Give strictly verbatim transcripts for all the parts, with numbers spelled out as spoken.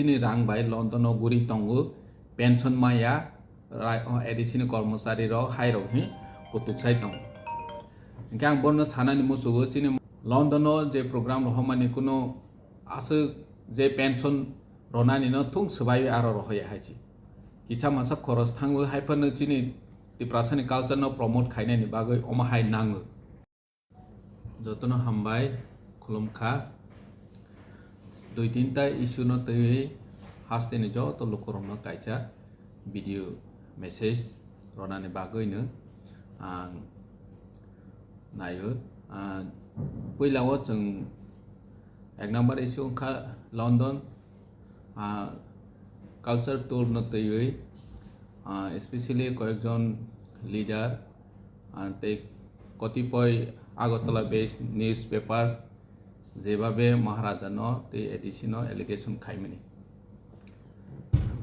ni rang bai London o guri tongo, pension maya, rai-, o A D C ni kormochari rok hai rok hi kutuk sai tongo. Hingke ang bono sanani musugo chini London o je program rohormani kuno aswk je pension ronani no thung swbai aro rohoya hai si. Kisa masa khoros thangwi hai phano chini Tiprasani culture no promote khainani bagwi omo hai nango. Jotono hambai khulumkha. Dui tinta issue no twiwi hasteni joto lukurokno kaisa video message ronani bagwino ang naio. Ah, puila o chwng ek number issue wngkha London, ah, culture tour no twiwi, ah, especially koyekjon leader, ah, tei kotipoi Agartala based newspaper jebabe Maharaja no tei A D C no allegation khaimani.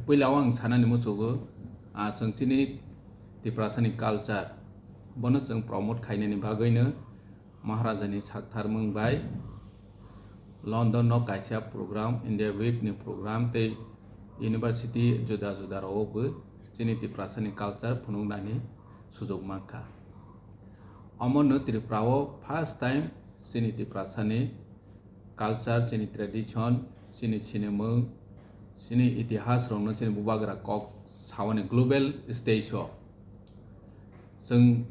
Puila o ang sanani musugo, ah, chwng chini Tiprasani culture bono chwng promote khainani bagwino Maharajani saktharmung bai London no kaisa program, India Week ni program tei university juda juda rao bo chini Tiprasani culture phunuknani sujok mankha. Omo no Tripura o first time chini Tiprasani culture, chini tradition, chini sinimung, chini itihas rokno chini bubagra kok sawani global stage o. Chwng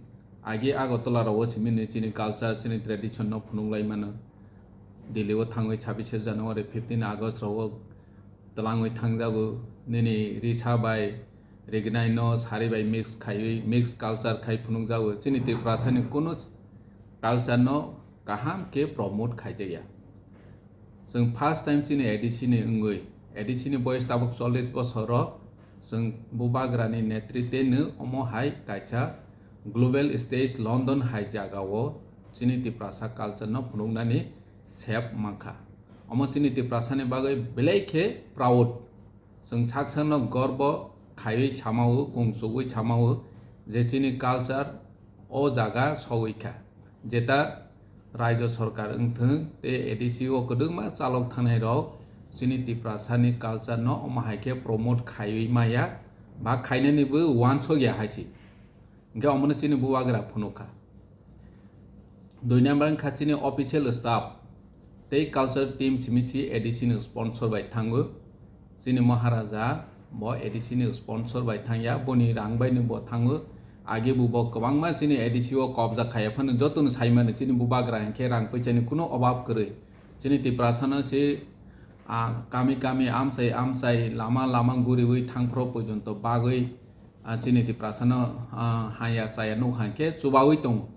agi Agartala rao simi ni chini culture, chini tradition no phunuk lai mano. Delhi o thangwi chhabishe January, fifteen August rao twlangwi thangjago, nini risa bai rignai no sari bai mix khaiwi mix culture khai phunukjago. Chini Tiprasani kunu culture no kaham khe promote khaijakya. Chwng first time chini A D C ni wngwi, A D C ni boyes tabuk chollish bosor o chwng bubagra ni netritwe no omo hai kaisa global stage London hai jaga o chini Tiprasa culture no phunuknani sep mankha. Omo chini Tiprasani bagwi belai khe proud. Chwng sak sakno gorbo khaiwi samao, kungsugwi samao je chini culture o jaga sogwi kha. Jeta raijo sorkar wngthwng tei A D C o kwdwkma chalok thangnai rok chini Tiprasani culture no omo hai khe promote khaiwi maya ba khainani bo uansukya hai si. Hingke omono chini bubagra phunukha. Dui number wngkha chini official staff tei culture team simi si A D C ni sponsor bai thango. Chini Maharaja bo A D C ni sponsor bai thangya, boni rang bai no bo thango. Age bo bo kwbangma chini A D C o kobja khaiya phano jotono saimani chini bubagra hingke rang puisa ni kuno obab kwrwi. Chini Tiprasa no se, ah, kami kami amchai amchai lama lama guriwi thangphro pojonto bagwi ah, chini Tiprasano, ah, haya chaya nuk hai khe chubawi tongo.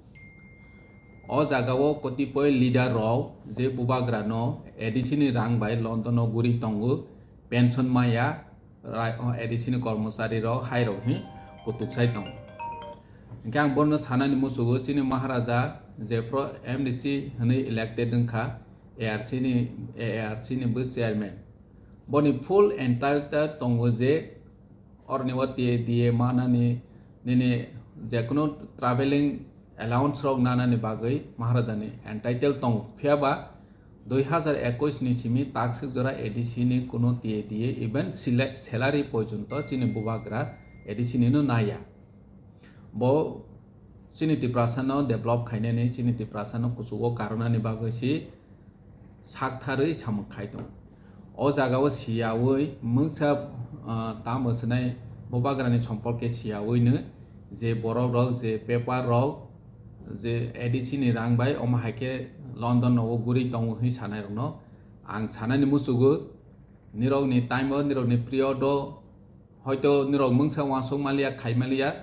O jagao kotipoi leader rok je bubagrano A D C ni rang bai London o guri tongo, pension maya, rai-, o A D C ni kormochari rok hai rok hi kutuk sai tongo. Hingke ang bono sanani musugo chini Maharaja jephru M D C hwnwi elected wngkha, A R C ni, A R C ni bo chairman. Boni full entitled tongo je oroni o T A D A manani nini jekunu traveling allowance rok nanani bagwi Maharajani entitled tongo. Phiya ba dui hazar ekush ni simi takswk jora A D C ni kunu T A D A even sila-, salary porjonto chini bubagra A D C ni no naya. Bo chini Tiprasa no develop khainani, chini Tiprasa no kuchugo karwnani bagwi si saktharwi samung khai tongo. O jagao siyawi mungsa, ah, tamo swnai bubagrani sompolke siyawino je borok rok je paper rok je A D C ni rang bai omo hai khe London nogo guri tongo hwnwi sanai rokno ang sanani muchugo. Nirokni time o, nirokni period o hoito nirok mungsa uansuk maliya, khai maliya,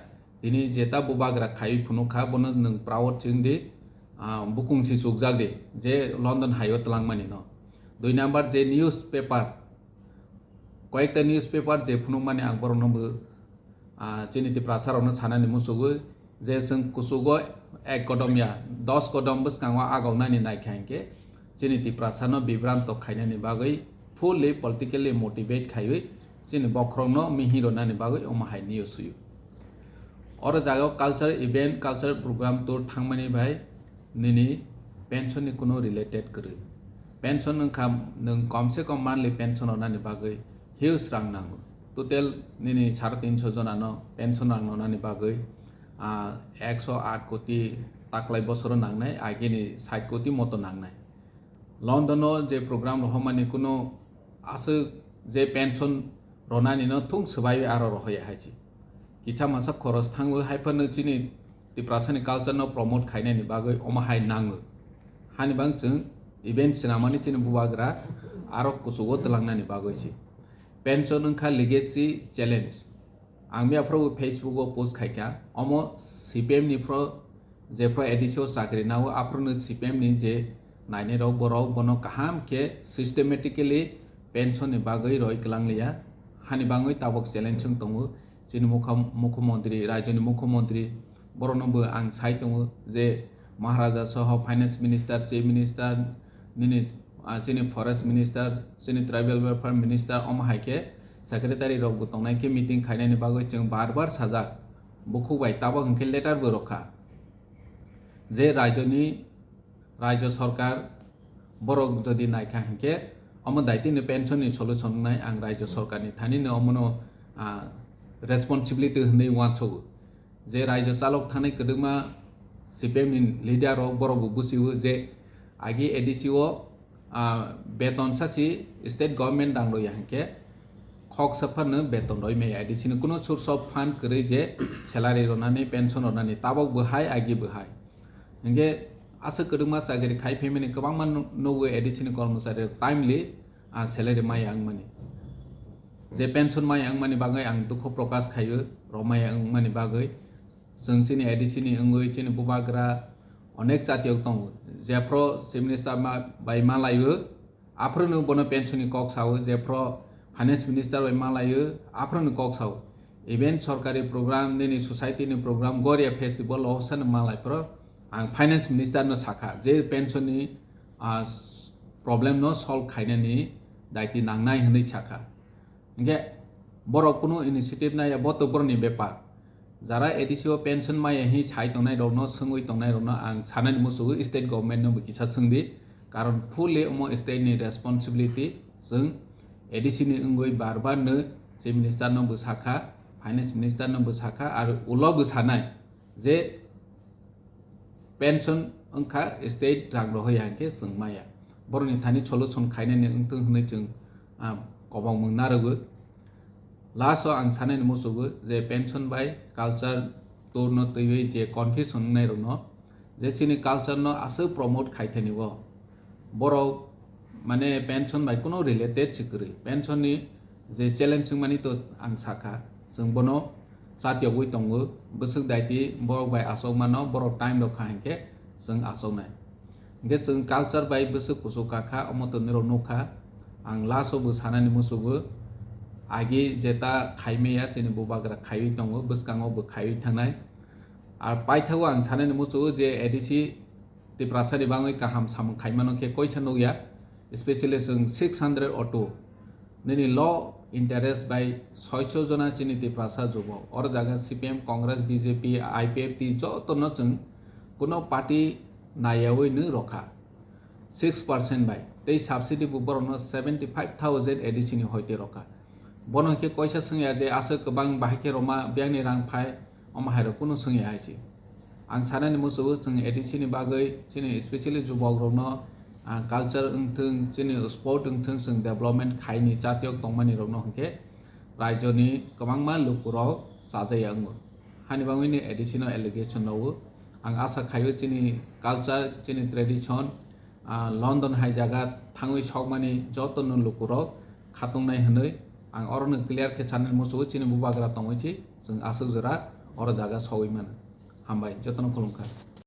tini jeta bubagra khaiwi phunuk kha, bono nwng proud chwng di, ah, bukung si chukjak di, je London hai o twlangmani no. Dui number je newspaper, koyekta newspaper je phunukmani ang borokno bo, ah, chini Tiprasa rokno sanani muchugwi je chwng kuchugo ek kodom ya, dos kodom bwskango agoknani naikha hinkhe chini Tiprasano bibranto khainani bagwi fully politically motivate khaiwi chini bokhorokno mihi rwnani bagwi omo hai news suyo. Oro jagao culture event, culture program tour thangmani bai nini pension ni kuno related kwrwi. Pension wngkha nwng komse kom monthly pension rwnani bagwi huge rang nango. Total nini sare tinsho jonano pension rang rwnani bagwi, ah, ekso aat koti taklai bosoro nangnai, agini sait koti moto nangnai. London o je program rohormani kuno aswk je pension rwnani no thung swbaiwi aro rohoya hai se. Kisa masa khoros thangwi hai phano chini Tiprasani culture no promote khainani bagwi omo hai nango. Hani bang chwng event swnamani chini bubagra aro kuchugo twlangnani bagwi se. Pension wngkha legacy challenge. Ang miyaphuru Facebook o post khaikha, omo C P M ni phro, jephru A D C o chakri nao, aphruno C P M ni je nainai rok, borok bono kaham khe systematically pension ni bagwi roi kwlang liya. Hani bangwi tabok challenge wng tongo chini mukha-, mukhyamantri, rajyoni mukhyamantri, borokno bo ang sai tongo je Maharaja soho finance minister, chief minister, nini, ah, chini forest minister, chini tribal welfare minister, omo hai khe secretary rok bo tongnai khe meeting khainani bagwi chwng bar bar sajak. Bukhuk bai tabok hwnkhe letter bo rwkha je rajyoni, rajyo sorkar borok jodi naikha hwnkhe omo daitino pension ni solution wngnai, ang rajyo sorkar ni thani no omono, ah, responsibility hwnwi uansugo. Je rajyo chalok thani kwdwkma C P M ni leader rok borok bo busiwo je agi A D C o, ah, beton sachi state government rang rwya hwnkhe khok saphano beton roi maya A D C ni kuno source of fund kwrwi je salary rwnani, pension rwnani, tabok bo hai, agi bo hai. Hwnkhe aswk kwdwkma chakri khai phaimani kwbangma nu-, nugo A D C ni kormochari rok timely, ah, salary maya wngmani. Je pension maya wngmani bagwi ang dukhu prokash khaio, rok maya wngmani bagwi. Chwng chini A D C ni wngwi chini bubagra onek chatiyok tongo. Jephru Chief Minister ma-, bai malaio, aphruno bono pension ni kok sao, jephru Finance Minister bai malaio, aphruno kok sao. Even sorkari program, nini society ni program, Goria Festival o sano malai phuru ang Finance Minister no sakha je pension ni, ah, problem no solve khainani daiti nangnai hwnwi sakha. Hingke borok kunu initiative naiya, bo to borokni bepar. Jara A D C o pension maya hi sai tongnai rokno, swngwi tongnai rokno ang sanani musugo, state government no bo kisa swngdi, karon fully omo state ni responsibility. Chwng A D C ni wngwi bar bar no Chief Minister no bo sakha, Finance Minister no bo sakha, aro ulo bo sanai je pension wngkha state rang rohoya hingke chwng maya. Borokni thani solution khainani wngthung hwnwi chwng, ah, kobangmung narwgo. Last o ang sanani musugo je pension bai culture tour no twiwi je confusion wngnai rokno, je chini culture no aswk promote khaithani o. Borok mane pension bai kuno related se kwrwi. Pension ni je challenge wngmani to ang sakha, chwng bono chatiyogwi tongo, bwswk daiti borok bai achokmano, borok time rok kha hinkhe chwng achoknai. Hinkhe chwng culture bai bwswk kuchuk kakha, omo to nirok nukha. Ang last o bo sanani musugo, agi jeta khaimaya chini bubagra khaiwi tongo, bwskango bo khaiwi thangnai. Ar paithago ang sanani musugo je A D C Tiprasa ni bangwi kaham samung khaimano khe koisa nukya, especially chwng six hundred auto nini low interest bai soicho jona chini Tiprasa jubo. Oro jaga C P M, Congress, B J P, I P F T jotono chwng kuno party naiyawi nw rokha six percent bai. Tei subsidy bo borokno seventy five thousand A D C ni hoite rokha. Bono khe koisa swngya je aswk kwbang bahai khe roma biyangni rang phai, omo hai rok kunu swngya hai se. Ang sanani musugo chwng A D C ni bagwi chini specially jubok rokno, ah, culture wngthung, chini sport wngthung, chwng development khaini chatiyok tongmani rokno hinkhe raijoni kwbangma lukurok chajaya wngo. Hani bangwini A D C no allegation rwo. Ang asa khaio chini culture, chini tradition, ah, London hai jaga thangwi sokmani jotono lukurok khatungnai hwnwi ang orono clear khe sanani musugo chini bubagra tongwi si chwng aswk jora oro jaga sogwi mano. Hambai, jotono khulumkha.